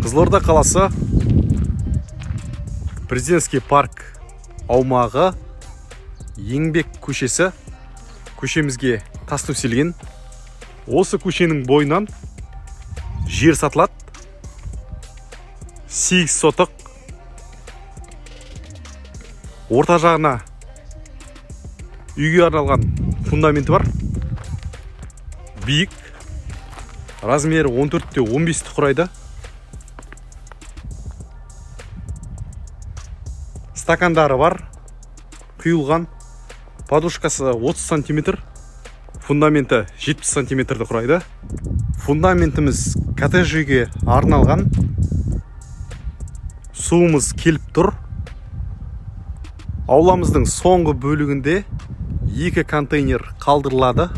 Қызылорда қаласы, Президентский парк аумағы, Еңбек көшесі. Көшемізге тас төселген. Осы көшенің бойынан жер сатылады. 8 сотық, орта жағына үйге арналған фундаменті бар, биік, размері 14 те 15-ті құрайды. Стакандары бар, құйылған, подушкасы 30 сантиметр, фундаменті 70 сантиметрді құрайды. Фундаментіміз коттедж үйге арналған. Суымыз келіп тұр. Ауламыздың соңғы бөлігінде екі контейнер қалдырылады.